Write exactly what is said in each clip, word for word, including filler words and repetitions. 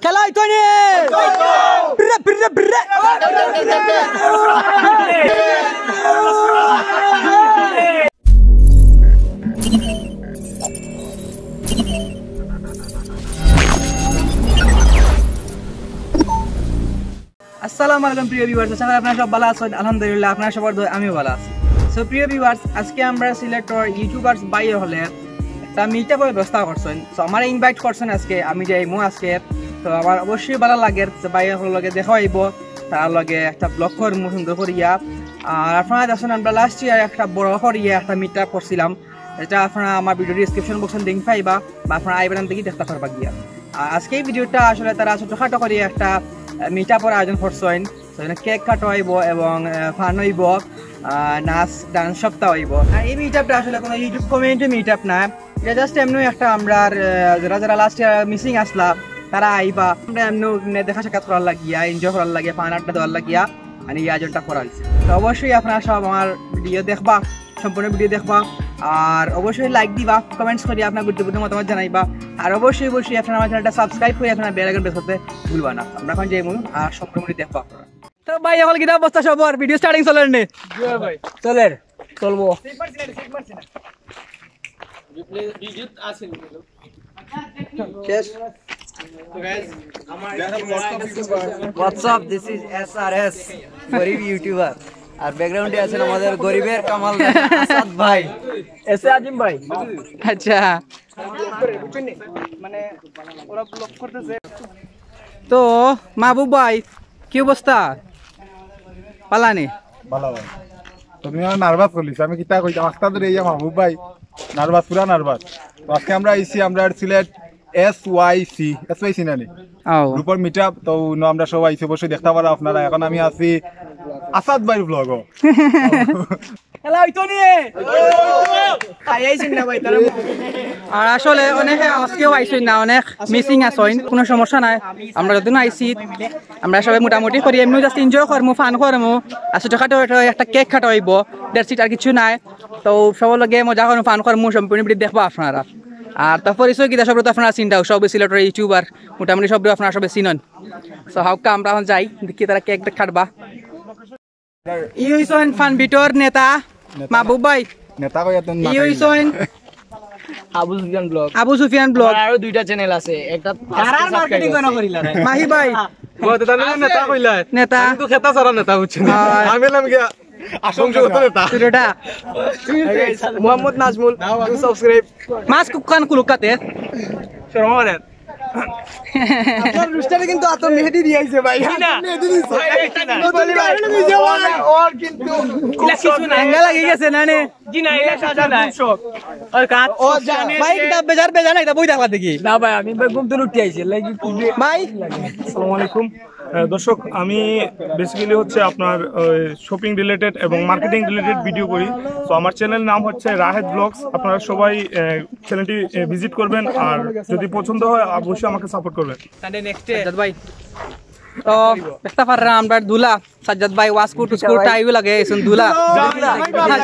খেলা হইতো নি? বিররে, বিররে, বিররে। আসসালামু আলাইকুম প্রিয় ভিউয়ার্স, আশা করি আপনারা সব ভালো আছেন। আলহামদুলিল্লাহ, আপনারা সবার দোয়ায় আমিও ভালো আছি। সো প্রিয় ভিউয়ার্স, আজকে আমরা সিলেটর ইউটিউবার্স ভাই হকলে একটা মিট আপর ব্যবস্থা করছেন। তো আমারে ইনভাইট করছেন আজকে, আমি যাইমু আজকে। তো আমার অবশ্যই ভালো লাগে যে ভাই হকলর লগে দেখা হইব, তার লগে একটা ব্লগ করমু সুন্দর করিয়া। আর আপনারা দেখছেন আমরা লাস্ট ইয়ার একটা বড় করিয়া একটা মিট আপ করছিলাম, যেটা আপনারা আমার ভিডিও ডেসক্রিপশন বক্সে লিংক পাইবা বা আপনারা আই বাটন দেখি দেখতে পারবা গিয়া। আর আজকে এই ভিডিওটা আসলে তারা ছোটখাটো করিয়া একটা মিট আপর আয়োজন করছেন। তো এখানে কেক কাটা হইব এবং ফান হইব, নাচ ডান্স সবটা হইব। আর এই মিট আপটা আসলে কোনো ইউটিউব কমিউনিটি মিট আপ না, এটা জাস্ট এমনি একটা আমরা, আহ, যারা যারা লাস্ট ইয়ার মিসিং আসলা, তারা আইবা। আমরা এমনি দেখা সাক্ষাৎ করার লাগিয়া, এনজয় করার লাগিয়া, ফান আড্ডা দেওয়ার লাগিয়া মানে এই আয়োজনটা করা হয়েছে। তো অবশ্যই আপনারা সব আমার ভিডিও দেখবা, সম্পূর্ণ ভিডিও দেখবা, আর অবশ্যই লাইক দিবা, কমেন্টস করি আপনার গুরুত্বপূর্ণ মতামত জানাইবা, আর অবশ্যই অবশ্যই আপনারা আমার চ্যানেলটা সাবস্ক্রাইব করে আপনারা বেল আইকন প্রেস করতে ভুলবা না। আমরা এখন যাইমু আর সম্পূর্ণ ভিডিও দেখবা আপনারা। তো ভাই, এখন কিতা অবস্থা সবর? ভিডিও স্টার্টিং চলের নি? ভাই চলের, চলবো। শেষ। What's up, this is S R S, গরিব ইউটিউবার। আর ব্যাকগ্রাউন্ডে আছেন আমাদের গরিবের কামাল আসাদ ভাই, এস এ আজিম ভাই। আচ্ছা। তো মাহবুব ভাই, কি অবস্থা? পালানি? ভালো ভাই। তুমি আমার নার্ভাস করিস, আমি কিতা কইতাম, আস্তা ধরে ইয়া মাহবুব ভাই নার্ভাস, পুরা নার্ভাস। তো আজকে আমরা আইছি, আমরা Sylhet S Y C, S Y C না নি? আও। গ্রুপর মিট আপ, তো ন আমরা সব আইছি, অবশ্যই দেখতে পারো আপনারা। এখন আমি আছি আসাদ ভাইর ব্লগও। খেলা হইতো নি? আইয়াইছেন না ভাই, তারা আর আসলে অনেকে আজকেও আইছেন না, অনেক মিসিং আছেন, কোনো সমস্যা নাই। আমরা যতদিন আইছি, আমরা সবাই মোটামুটি করি, এমনি জাস্ট এনজয় করমু, ফান করমু, আর ছোটখাটো একটা কেক কাটা হইব, দ্যাটস ইট, আর কিছু নাই। তো সব লগে মজা করমু, ফান করমু, সম্পূর্ণ ভিডিও দেখবা আপনারা। আর তার পরিচয় কিতা, সবরে তো আপনারা চিনতাও, সব সিলেটর ইউটিউবার, মোটামুটি সবরে আপনারা সবে চিনন। তো হাউকা আমরা এখন যাই, দেখি তারা কেক কাটবা। ই হইছইন ফান বিটর নেতা, নেতা। মাহবুব ভাই। নেতা কইয়া তো না ই খাইলে। হইছইন আবু সুফিয়ান ব্লগ। আবু সুফিয়ান ব্লগ। আমার আরো দুইটা চ্যানেল আছে, একটা তারার মার্কেটিং কেন করিলা রে? মাহি ভাই। ও, তো তাহলে নেতা কইলা। নেতা। আমি তো খেতা সারা নেতা, বুঝছেন? হয়। আমি এলাম গিয়া বংশগত নেতা। পুরোটা। মোহাম্মদ নাজমুল, do subscribe। মাছ কুকান কুলুকাতে। শরম করেন। আপনার রুস্টারে কিন্তু আত মেহেদি দিয়া আইছে ভাই। জি না। মেহেদি দিছে। ভাই, এটা না। নতুন ভাই। ওর কিন্তু খুব শখ। আঙ্গা লাগি গেছে না নে? জি না, এটা সাজা নাই। শখ। ওর কাজ ও জানে। ভাই, কিতা বেজার, বেজার না, কিতা বই দেখলা দেখি। না ভাই, আমি ভাই ঘুম থেকে উঠে আইছি, লাগি খুব ভাই। আসসালামু আলাইকুম। আহ, দর্শক, আমি বেসিক্যালি হচ্ছে আপনার, আহ, শপিং রিলেটেড এবং মার্কেটিং রিলেটেড ভিডিও করি। তো আমার চ্যানেল নাম হচ্ছে রাহেদ ব্লগস। আপনারা সবাই, আহ, চ্যানেলটি, আহ, ভিজিট করবেন, আর যদি পছন্দ হয় অবশ্যই আমাকে সাপোর্ট করবেন। তাহলে নেক্সট সাজ্জাদ ভাই। তো দেখতে পাররা আমরা দুলা, সাজ্জাদ ভাই ওয়াসকু টুসকু টাইও লাগে, এসুন দুলা। দুলা।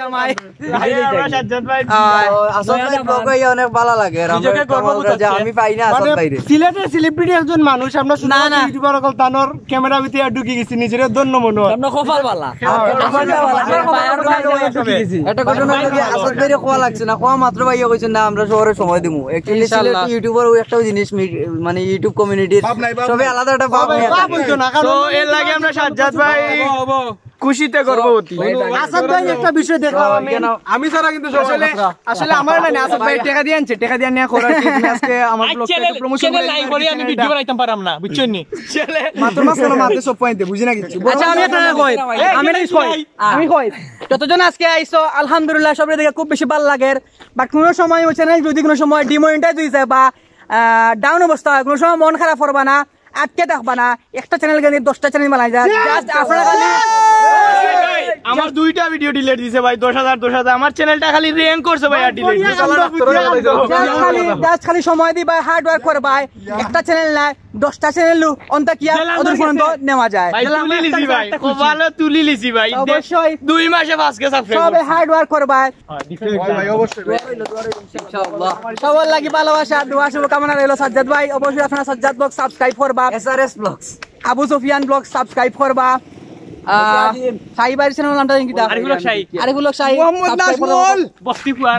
জামাই। ভাই, আমরা সাজ্জাদ ভাই। আহ, তো আসাদ ভাই ব্লগ আইয়া অনেক ভালো লাগে। আর আমরা নিজেকে গর্ব বোধ হচ্ছে। আমি পাই না আসাদ মানে ভাইরে। সিলেটের সেলিব্রিটি একজন মানুষ, আমরা শুধু না, না। ইউটিউবার অকল তানর ক্যামেরা ভিতরে ঢুকি গেছি, নিজেরে ধন্য মনে হয়। আমরা কপাল বালা। হ্যাঁ। কপাল বালা। আমরা কপাল বালা। ঢুকি গেছি। একটা ঘটনা হলো কি, আসাদ ভাইরে কোয়া লাগছে না, কোয়া মাত্র ভাইয়া কইছেন না, আমরা শহরে সময় দিমু। Actually ইনশাআল্লাহ। সিলেটি ইউটিউবার ওই একটাও জিনিস মি-, মানে ইউটিউব কমিউনিটির ভাব নাই, ভাব সবে নাই। আলাদা একটা ভাব ভাব নিয়ে নাই, থাকে। ভাব হইতো না, কারণ তো এর লাগে আমরা সাজ্জাদ ভাই হবো, হবো। খুশিতে গর্ভবতী। আসাদ ভাই, একটা বিষয় দেখলাম আমি। কেন? আমি ছাড়া কিন্তু সবাই আসলে, আসলে আমার না, আসাদ ভাই টাকা দিয়ে আনছে, টাকা দিয়ে নিয়ে করার কি? তুমি আজকে আমার আজ ব্লগটা একটু চ্যানেল, প্রমোশন চ্যানেল করে নাই দিলাম, করে আমি চ্যানেলটা। ভিডিও বানাইতাম পারলাম না, বুঝছেন নি? চ্যানেল। মাত্র মাঝখানে মাতে সব পয়েন্ট দে, বুঝি না কিচ্ছু। আচ্ছা, আমি একটা কই, আমি একটা কই। আমি কই। যতজন আজকে আইছো, আলহামদুলিল্লাহ, সবরে দেখে খুব বেশি ভালো লাগে। But কোনো সময় ওই চ্যানেল যদি কোনো সময় ডিমনিটাইজ হয়ে যায় বা, আহ, ডাউন অবস্থা হয়, কোনো সময় মন খারাপ করবা না। আটকে থাকবা না, একটা চ্যানেল কেনে দশটা চ্যানেল বানাই যায়। Just আপনারা খালি আমার দুইটা ভিডিও ডিলিট দিছে ভাই, দশ হাজার, দশ হাজার। আমার চ্যানেলটা খালি র‍্যাঙ্ক করছে ভাই, আর ডিলিট দিছে। Just খালি, just খালি সময় দিবা, হার্ড ওয়ার্ক করবা। একটা চ্যানেল নাই, দশটা চ্যানেল অন্তা কি আর ওদের ফোন তো নেওয়া যায়। ভাই, তুলি লিছি ভাই, কপালো তুলি লিছি ভাই। অবশ্যই। দুই মাসে পাঁচ কে সাবস্ক্রাইব সবে করছি। হার্ড ওয়ার্ক করবা। ভাই, ভাই, অবশ্যই ভাই। ইনশাআল্লাহ। সবার লাগি ভালোবাসা, দোয়া, শুভকামনা রইল। সাজ্জাদ ভাই, অবশ্যই আপনারা সাজ্জাদ ব্লগ সাবস্ক্রাইব করবা। S R S vlogs. Abu Sufiyan vlog subscribe করবা। আহ, শাহী ভাইর চ্যানেল নামটা জানি কিতা? আরিফুল হক শাহী। আরিফুল হক শাহী। মোহাম্মদ সাবস্ক্রাইব করবা। নাজমুল। বস্তিপুর।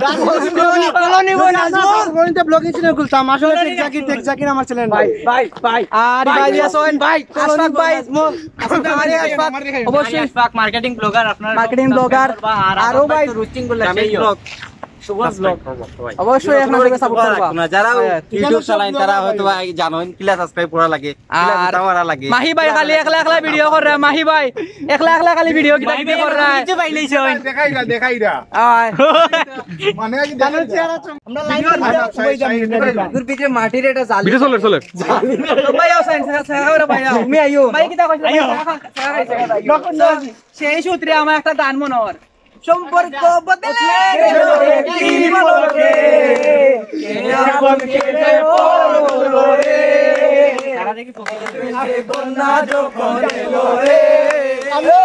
Colony boy Nazmul. কলোনিতে ব্লগিং চ্যানেল খুলতাম। আসলে টেক জাকির, টেক জাকির আমার চ্যানেল। ভাই, ভাই, ভাই। আর ভাই, ভাই আছেন। ভাই, আশফাক ভাই। আশফাক, আরে আশফাক। অবশ্যই। আশফাক মার্কেটিং ব্লগার, আপনারা মার্কেটিং ব্লগার। আর আরো ভাই তো রুস্টিং করলে সেই হোক। সুবজ ব্লগ। অবশ্যই আপনারা সবাই সাপোর্ট করবা। আপনারা যারা হ্যাঁ। YouTube চালাইন, তারা হয়তো বা জানেন, কিলা সাবস্ক্রাইব করা লাগে, কিলা আর বোতাম মারা লাগে। মাহি ভাই খালি একলা একলা ভিডিও করে, মাহি ভাই একলা একলা খালি ভিডিও কিতা কিতা করে। কিছু পাইলেই সবাই। দেখাই না, দেখাই না। আয়। মানে কি দেখাই না? আমরা লাইন আচ্ছা, আচ্ছা, আচ্ছা। এগুর ভিতরে মাটির এটা জালি। ভিডিও চলে, চলে। ভাই, আও, সাইন, সাইন, সাইন, আও রে ভাই, আও। তুমি আইও। ভাই, কিতা কইছো? আইও। সাইন, সাইন, সাইন, সাইন, আইও। সেই সূত্রে আমার একটা গান মনে হয়। সম্পর্ক বদলে গেল রে, কি বলো রে? কে আপন কে যে পর হলো রে? আরে কন্যা যখন এলো রে। ও,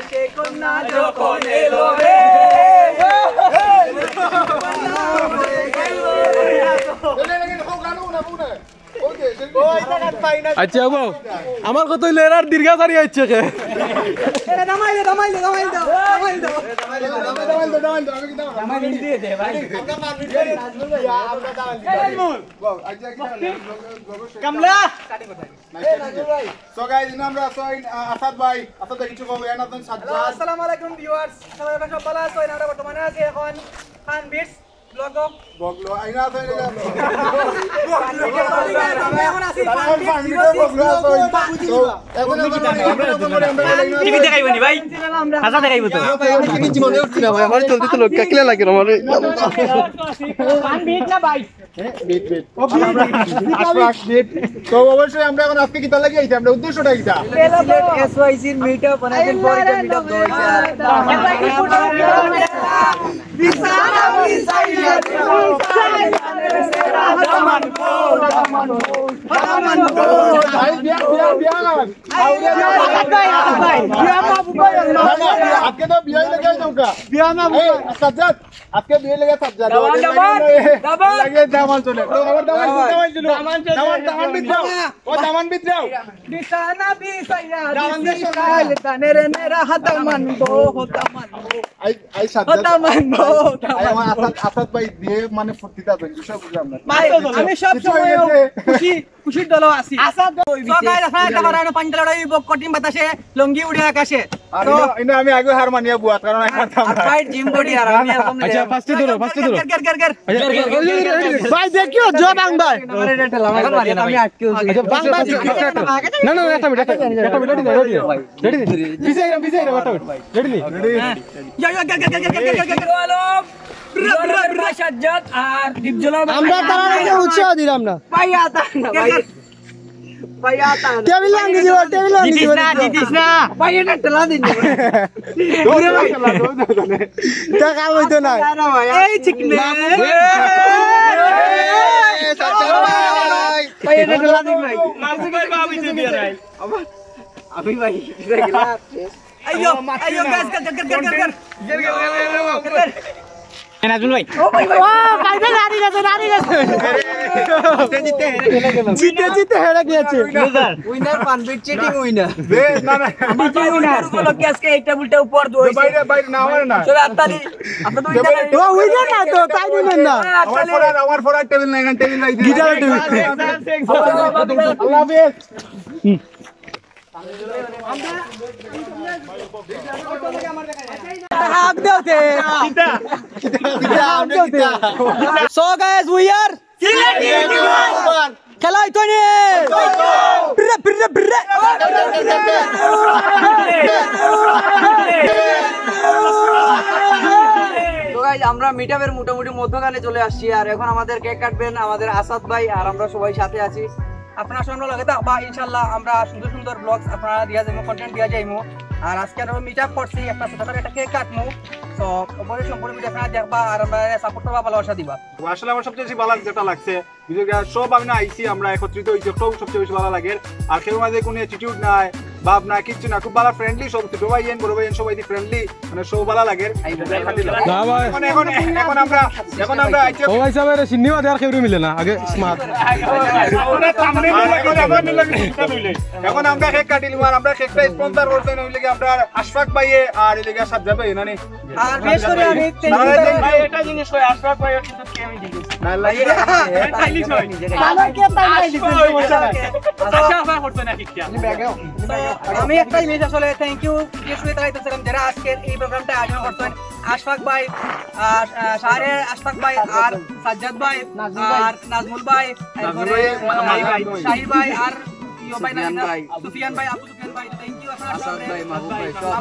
সে কন্যা যখন এলো রে। আচ্ছা, বাবু, আমার কথা হইলে এরার দীর্ঘা সারি আইছে কে? এ, দামাই দে, দামাই দে, দামাই দে, দামাই দে। কামলা। So guys, ইনো আমরা আছি, আহ, আসাদ ভাই, আসাদ ভাই কিছু কইবো, এর নাম সাজ্জাদ। Hello, আসসালামু আলাইকুম viewers, সবাই আপনারা সব ভালো আছেন? আমরা বর্তমানে আছি এখন খান বিটস ব্লগ। বগলো, আইনা আছে, আইনা আছে। আমরা এখন আছি খান বিটস বগলো, বগলো। এখন আমরা টিভি দেখাইবো নি ভাই? আমরা হাসা দেখাইবো তো। জীবনে উঠছি না ভাই, আমার চলতে তো লোক কাকিলা লাগে না, আমার খান বিটস না ভাই। হ্যাঁ, বিট, বিট। ও, বিট। আশপাশ, বিট। তো অবশ্যই আমরা এখন আজকে কিতা লাগি আইছি? আমরা উদ্দেশ্যটা কিতা? সিলেট এসওয়াইসির মিট আপ, অনেকদিন পর একটা মিট আপ দেওয়া হইছে। ভাই, বিয়া, বিয়া, বিয়া। আজকে তো বিয়া লেগে যাওগা। বিয়া না, এই, সাজ্জাদ। আজকে বিয়া লেগে সাজ্জাদ। দামান, দামান, দামান। লাগে দামান চলে। তো আমার দামান, দামান। দামান চলে। দামান, দামান বিদ্রাও। ও দামান বিদ্রাও। বিছানা বিছাইয়া দামান দিছি বিদ্রাও। কাল তানের নেরা দামান গো, দামান গো। I, I Sajjad. দামান গো, আই দামান আমার গো। আসাদ, আসাদ ভাই দিয়ে মানে ফুর্তিতে আছেন, বিষয় বুঝলাম না। ভাই, আমি সব কিছু সময় হয়ে গেছে। খুশি। খুশির দলও আছি। আচ্ছা, তো so guys, আপনারা দেখতে পারেন, পাঞ্জালরা এই বক কঠিন বাতাসে লুঙ্গি উড়ে আকাশে। আর তো ইনো, ইনো আমি আগে হার মানিয়া বুয়াত, কারণ আমি পারতাম না। আর ভাই জিম বডি আর আমি এরকম আচ্ছা, ফার্স্টে ধরো, ফার্স্টে ধরো। গের, গের, গের, গের। আচ্ছা, ভাই দেখিও, জো বাং ভাই। আমার এটা ঠেলা, আমার বাড়ি না, আমি আটকে আছি। আচ্ছা, বাং ভাই। না, না, না, একটা মিনিট, একটা মিনিট, একটা মিনিট, রেডি, রেডি। রেডি? পিছে আইরা, পিছে আইরা, একটা মিনিট। রেডি নি? রেডি। ইয়া, ইয়া, গের, গের, গের। সাজ্জাদ আর দীপজলা আমরা তারা নাকি উৎসাহ দিলাম না। ভাই, আতা না, ভাই। ভাই, আতা না। টেবিল ভাঙি দিব, টেবিল ভাঙি দিব। দিতিস না, দিতিস না। ভাই, এটা ঠেলা দিন। তা কাম হইতো না। না, না, ভাই, এই ঠিক নেই। ভাই, এটা ঠেলা দিন, ভাই। মামু ভাই, ভাবি তুই দিয়ে নাই। আমি ভাই, আইয়ো, আইয়ো, গাছ, গাছ, গাছ, গাছ। এ নাজমুল ভাই। ও ভাই, ভাই। ও ভাই, ভাই, নারী গেছে, নারী গেছে। জিতে, জিতে হেরে গেছে। উইনার পান বিট চিটিং উইনার। বে, না, না। আমার তো উইনার উপলক্ষে আজকে এই টেবিলটা উপহার দেওয়া হয়েছে। বাইরে, বাইরে, না, আমার না। চলো, আত্তালি। আপনার তো উইনার নাই। ও, উইনার না তো, তাই উইনার না। আমার ফরার, আমার ফরার টেবিল নাই, এখানে টেবিল নাই। Guitar table. আল্লাহ হাফেজ। হাগ দেও তে। So guys, we are খেলা হইতো নি। বিরে, বিরে, বিরে। So guys, আমরা মিট আপের মোটামুটি মধ্যখানে চলে আসছি, আর এখন আমাদের কেক কাটবেন আমাদের আসাদ ভাই, আর আমরা সবাই সাথে আছি। আপনারা সঙ্গে লগে থাকবা, ইনশাল্লাহ আমরা সুন্দর সুন্দর ব্লগস আপনারা দিয়া যাইমু, কন্টেন্ট দিয়া যাইমু। আর আজকে আমরা মিট আপ করছি, একটা ছোটখাটো একটা কেক কাটমু। তো অবশ্যই সম্পূর্ণ ভিডিও আপনারা দেখবা, আর আমরা সাপোর্ট করবা, ভালোবাসা দিবা। তো আসলে আমার সবচেয়ে বেশি ভালো যেটা লাগছে, বুঝে গেছে, সব আমি না আইছি, আমরা একত্রিত হইছি, সব সবচেয়ে বেশি ভালো লাগে। আর কেউ মাঝে কোনো অ্যাটিটিউড নাই, ভাব না, কিচ্ছু না, খুব ভালো ফ্রেন্ডলি, সব ছোট ভাই এন, বড় ভাই এন, সবাই ফ্রেন্ডলি, মানে সব ভালো লাগে। না ভাই। এখন, এখন, এখন আমরা, এখন আমরা আইছি। ও ভাই সাহেব, এরা সিন্নিও দেওয়ার কেউ মিলে না, আগে স্মার্ট। এখন আমরা কেক কাটিলাম, আর আমরা কেকটা স্পন্সর করছেন ওই লেগে আমরা আশফাক ভাইয়ে আর এই লেগে সাজ্জাদ ভাই, না নি? আর বেশ করে আমি thank you ভাই, এটা জিনিস হয়, আশরাফ ভাই কিন্তু কে আমি জিজ্ঞেস না, লাগে। ভাই, এটা ভাই, এটা ভাই, নিজের ভাই, আশরাফ ভাই করতো না কিচ্ছু। তো আমি একটা জিনিস আসলে thank you জিজ্ঞেস করে তাই তো ছিলাম, যারা আজকের এই প্রোগ্রামটা আয়োজন করছেন, আশফাক ভাই, আর, আহ, শাহরে আশফাক ভাই, আর সাজ্জাদ ভাই, নাজমুল ভাই। আর নাজমুল ভাই, তারপরে ভাই, ভাই। শাহির ভাই, আর ইয়ো ভাই, সুফিয়ান ভাই। সুফিয়ান ভাই, আপু সুফিয়ান ভাই, thank you, আপনারা আসাদ সবাই। ভাই, মাহবুব ভাই, সব।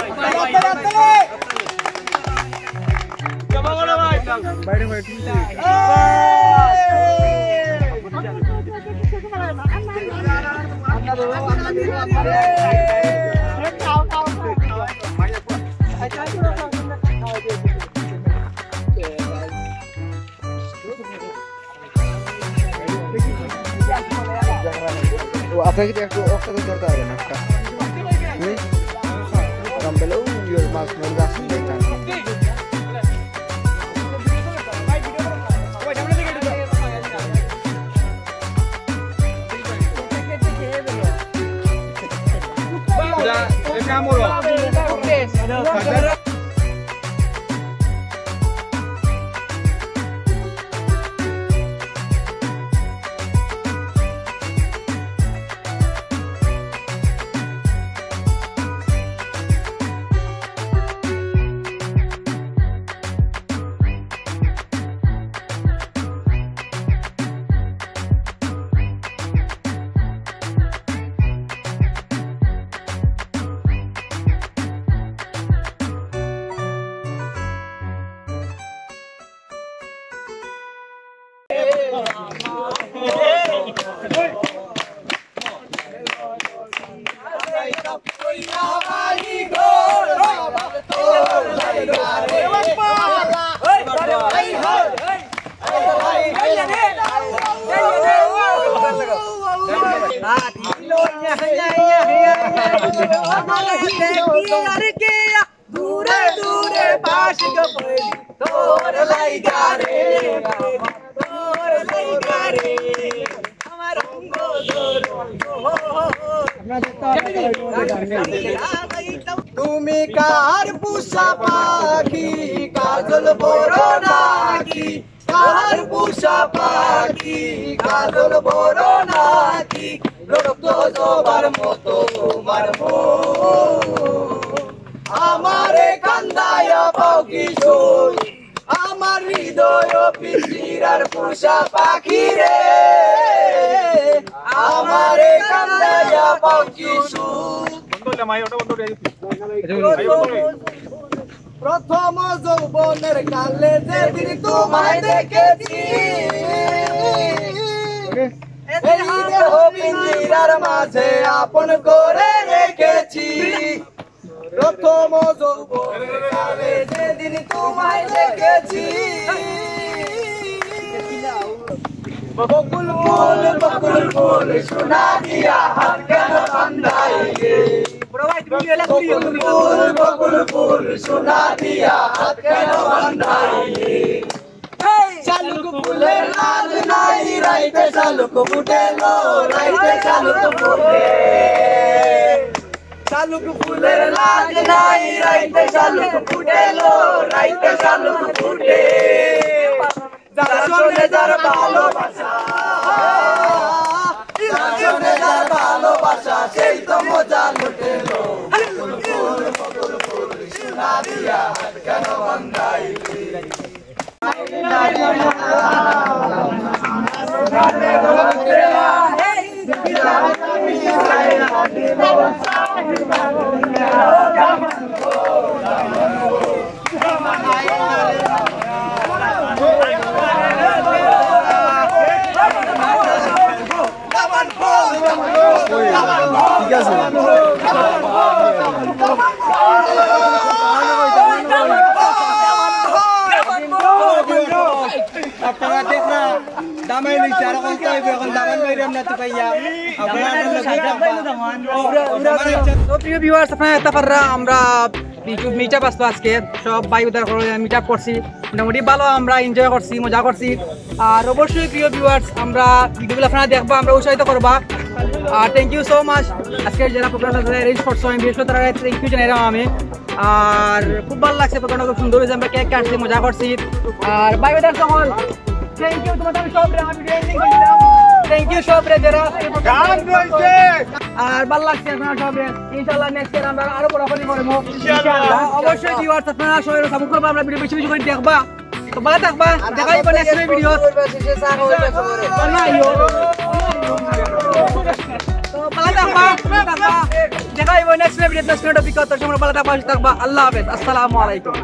ও, আপনাকে তো একটু অক্সিজেন দরকার হবে না একটা। হুম? কাম পেলে, ও, ইয়ে, মাছ, মাছ, গাছ, দূরে দূরে বাস গো বইলি তোর লাইগা রে, তোর লাইগা রে, আমার অঙ্গ ধরো। তুমি কার পোষা পাখি, কাজল বড় নাকি? কার পোষা পাখি, কাজল বড় নাকি? রক্ত জবার মতো তোমার মন। আমারে কান্দায়া পাও কিশোর, আমার হৃদয় পিঞ্জিরার পোষা পাখি রে। আমারে কান্দায়া পাও কিশোর। বন্ধ হইলে মাই ওটা বন্ধ হয়ে গেছে। প্রথম যৌবনের কালে যেদিন তোমায় দেখেছি, এই দেহ পিঞ্জিরার মাঝে আপন করে রেখেছি। প্রথম যৌবনের কালে যেদিন তোমায় দেখেছি, বকুল ফুল, বকুল ফুল, সোনা দিয়া হাত কেন বান্ধাইলে? বকুল ফুল, বকুল ফুল, সোনা দিয়া হাত কেন বান্ধাইলে? শালুক ফুলের লাজ নাই, রাইতে শালুক ফুটেলো, রাইতে শালুক ফুটে। শালুক ফুলের লাজ নাই, রাইতে শালুক ফুটেলো, রাইতে শালুক ফুটে। যার সনে যার ভালোবাসা, যার সনে যার ভালোবাসা, সেই তো মজা লুটেলো। ফুল, ফুল, ফুল, ফুল, সোনা দিয়া হাত কেন বান্ধাইলি? দামাই লইছে, আর এখন তো অইবো, এখন দামান বাইরে আমরা তো পাইয়া। আপনারা তো ভিউয়ার্স, আপনারা দেখতা পাররা, আমরা YouTube meet up আসলো আজকে, সব ভাই উদ্ধার করে meet up করছি, মোটামুটি ভালো আমরা enjoy করছি, মজা করছি। আর অবশ্যই প্রিয় ভিউয়ার্স, আমরা ভিডিওগুলো আপনারা দেখবা, আমরা উৎসাহিত করবা। আর thank you so much আজকে যারা প্রোগ্রামটা arrange করছো, আমি বিশেষ করে তারা thank you জানাইলাম আমি। আর খুব ভালো লাগছে, প্রোগ্রামটা খুব সুন্দর হয়েছে, আমরা কেক কাটছি, মজা করছি। আর ভাই উদ্ধার সকল, thank you তোমাদের সব রে, আমি video ending করে দিলাম। Thank you সব রে যারা। আর ভালো লাগছে আপনারা সব রে। ইনশাআল্লাহ next year আমরা আরো বড় করি করবো। ইনশাআল্লাহ। অবশ্যই ভিউয়ার্স আপনারা সবাই support করবা, আমরা ভিডিও বেশি বেশি করে দেখবা। তো ভালো থাকবা, দেখা হইব next video। না, ইয়ো। তো ভালো থাকবা, ভালো থাকবা। দেখা হইব next video, next video topic। তো সবাই ভালো থাকবা, সুস্থ থাকবা। আল্লাহ হাফেজ, আসসালামু আলাইকুম।